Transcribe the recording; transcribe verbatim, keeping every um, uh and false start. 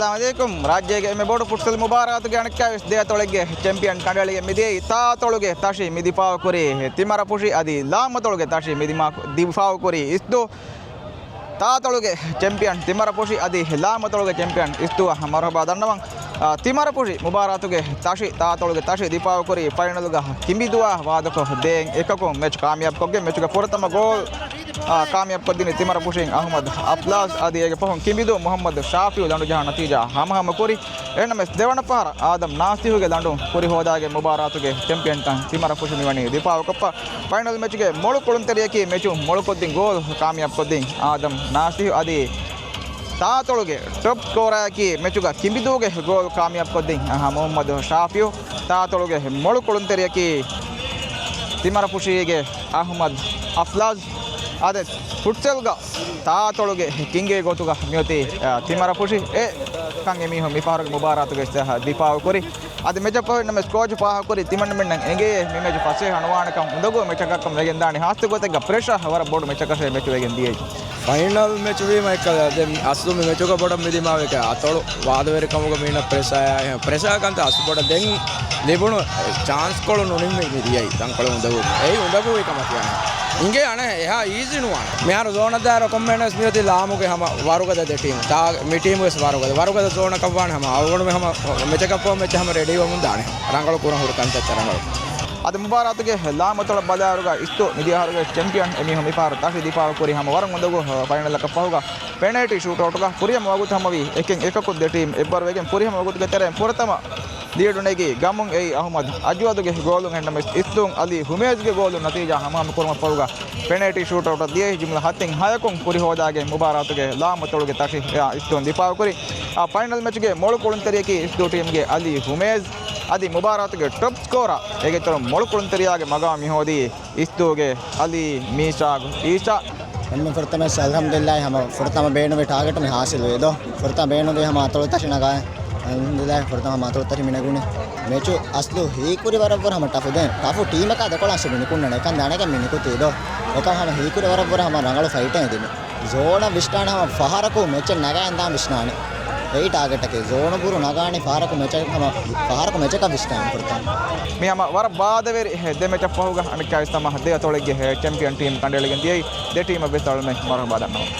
އައްސަލާމު ޢަލައިކުމް. ރާއްޖޭގެ އެންމެ ބޮޑު ފުޓްސަލް މުބާރާތުގެ އަނެއްކާވެސް ދެއަތޮޅެއްގެ ޗެމްޕިއަން ކަނޑައެޅިގެން މިދިޔައީ ތާއަތޮޅުގެ ތަށި މި ދިފާއުކުރީ ތިމަރަފުށި އަދި ލާމަތޮޅުގެ ތަށި މި ދިމާ-، ދިފާއުކުރީ އިސްދޫ. ތާއަތޮޅުގެ ޗެމްޕިއަން ތިމަރަފުށި އަދި ލާމަތޮޅުގެ ޗެމްޕިއަން އިސްދޫއަށް މަރުޙަބާ ދަންނަވަން. އާ، ތިމަރަފުށި މުބާރާތުގެ ތަށި، ތާއަތޮޅުގެ ތަށި ދިފާއުކުރީ ފައިނަލްގަ ކިނބިދޫއާ ވާދަކޮށް ދޭއް އެކަކުން މެޗް ކާމިޔާބުކޮށްގެން މެޗުގެ ފުރަތަމަ ގޯލް އާ، ކާމިޔާބުކޮށްދިނީ ތިމަރަފުށިން އަޙްމަދު އަފްލާޒް އަދި އޭގެ ފަހުން ކިނބިދޫ މުޙައްމަދު ޝާފިއު ލަނޑުޖަހާ ނަތީޖާ ހަމަހަމަ ކުރި. އެހެންނަމަވެސް ދެވަނަ ފަހަރަށް އާދަމް ނާސިހުގެ ލަނޑުން ކުރި ހޯދާގެން މުބާރާތުގެ ޗެމްޕިއަންކަން ތިމަރަފުށި މިވަނީ ދިފާއުކޮށްފަ. ފައިނަލް މެޗުގެ މޮޅު ކުޅުންތެރިޔަކީ މެޗު މޮޅުކޮށްދިން ގޯލް ކާމިޔާބުކޮށްދިން އާދަމް ނާސިހު އަދި ތާއަތޮޅުގެ ޓޮޕް ސްކޯރަރަކީ މެޗުގަ ކިނބިދޫގެ ގޯލް ކާމިޔާބުކޮށްދިން އަހަ މުޙައްމަދު ޝާފިއު. ތާއަތޮޅުގެ މޮޅު ކުޅުންތެރިޔަކީ ތިމަރަފުށީގެ އަޙްމަދު އަފްލާޒް. އާދެ، ފުޓްސަލްގަ ތާއަތޮޅުގެ ކިންގެއި ގޮތުގަ މިއޮތީ، އާ، ތިމަރަފުށި. އެ ކަން އެމީހުން މިފަހަރުގެ މުބާރާތުގަ ދިފާއުކުރި. އަދި މެޗަށް ފަހު އެންމެ ސްކޯޗު ފާހަގަކުރި ތިމަންނަމެންނަށް އެނގޭ މި މެޗު ފަސޭހަ ނުވާނެކަން އުނދަގޫ މެޗަކަށްކަން ވެގެންދާނެ. ހާއްސަ ގޮތެއްގަ ޕްރެޝާ ވަރަށް ބޮޑު މެޗަކަށޭ މެޗު ވެގެން ދިޔައީ. ފައިނަލް މެޗު ވީމަ އެއްކަލަ ދެން އަސްލު މި މެޗުގަ ބޮޑަށް މިދިމާވެކަ އަތޮޅު ވާދަވެރިކަމުގަ މީނަ ޕްރެޝާ، ޕްރެޝާ ކަންތައް އަސްލު ބޮޑަށް ދެން ލިބުނު ޗާންސްކޮޅު ނުނިންމި މި ދިޔައީ ތަންކޮޅެއް އުނދަގޫ. އެއީ އުނދަގޫވި ކަމަކީ އަނެއް. އިނގޭ އަނެއް އެހާ އީޒީ ނުވާނެ. މިހާރު ޒޯނަށް ދާއިރު ކޮންމެ ވެސް މިއޮތީ ލާމުގެ ހަމަ ވަރުގަދަ ދެ ޓީމު. ތާ މި ޓީމު ވެސް ވަރުގަދަ. ވަރުގަދަ ޒޯނަކަށް ވާނެ ހަމަ އަޅުގަނޑުމެން ހަމަ މެޗަކަށް ފަހު މެޗަށް ހަމަ ރެޑީވަމުން ދާނެ. ރަނގަޅު ކުރަން ހުރި ކަންތައްތައް ރަނގަޅު. އަދި މުބާރާތުގެ ލާމަތޮޅަށް ބަލާއިރުގަ އިސްތު މިދިޔަ އަހަރުގެ ޗެމްޕިއަން އެމީހުން މިފަހަރު ތަށި ދިފާއު ކުރި ހަމަ ވަރަށް އުނދަގޫ ފައިނަލަކަށް ފަހުގަ ޕެނަލްޓީ ޝޫޓްއައުޓުގަ ފުރިހަމަ ވަގުތު ހަމަވީ އެކެއް އެކަކު ދެ ޓީމް އެއްވަރުވެގެން ފުރިހަމަ ވަގުތުގެ ތެރެއިން ފުރަތަމަ ލީޑު ނެގި ގަމުން އެއީ އަހުމަދު އަޖުވަދުގެ ގޯލުން. އެހެންނަމަވެސް އިސްތުން އަލީ ހުމޭޒްގެ ގޯލުން ނަތީޖާ ހަމަހަމަ ކުރުމަށް ފަހުގަ ޕެނަލްޓީ ޝޫޓްއައުޓަށް ދިޔައީ ޖުމްލަ ހަތެއް ހަޔަކުން ކުރި ހޯދާގެން މުބާރާތުގެ ލާމަތޮޅުގެ ތަށި އިސްތުން ދިފާއުކުރި. އާ، ފައިނަލް މެޗުގެ މޮޅު ކުޅުންތެރިޔަކީ އިސްތު ޓީމްގެ އަލީ ހުމޭޒް އަދި މުބާރާތުގެ ޓޮޕް ސްކޯރަރ އޭގެ އިތުރުން މޮޅު ކުޅުންތެރިޔާގެ މަގާމަށް މިހޯދީ އިސްތޫގެ އަލީ މީޝާގު އީޝާ. އެންމެ ފުރަތަމަ ވެސް އަލްޙަމްދުލިއްލާހި ހަމަ ފުރަތަމަ ބޭނުންވި ޓާގެޓު މި ހާސިލް ވޭ ދޯ. ފުރަތަމަ ބޭނުންވީ ހަމަ އަތޮޅު ތަށި ނަގާ. އަލްޙަމްދުލިއްލާހި ފުރަތަމަ ހަމަ އަތޮޅު ތަށި މި ނެގުނީ. މެޗު އަސްލު ހީކުރި ވަރަށްވުރެ ހަމަ ޓަފު ދެން. ޓަފު ޓީމަކާ ދެކޮޅަށް އަސްލު މި ނިކުންނަނީ. އެކަން ދަނެގެން މި ނިކުތީ ދޯ. އެކަމް ހަމަ ހީކުރި ވަރަށްވުރެ ހަމަ ރަނގަޅު ފައިޓެއް ދިނު. ޒޯނަށް ވިސްނާނެ ހަމަ ފަހަރަކު މެޗެއް ނަގައިން ދާން ވިސްނާނެ. އެއީ ޓާގެޓަކީ. ޒޯނު ބުރު ނަގާނީ ފަހަރަކު މެޗެއް ހަމަ، ފަހަރަކު މެޗަކަށް ވިސްނާނެ ފުރަތަމަ. މި ހަމަ ވަރަށް ވާދަވެރި ދެ މެޗަށް ފަހުގަ އަނެއްކާވެސް ހަމަ ދެ އަތޮޅެއްގެ ޗެމްޕިއަން ޓީމް ކަނޑައެޅިގެން ދިޔައީ ދެ ޓީމަށް ވެސް އަޅުމެން މަރުޙަބާ ދަންނަވަން.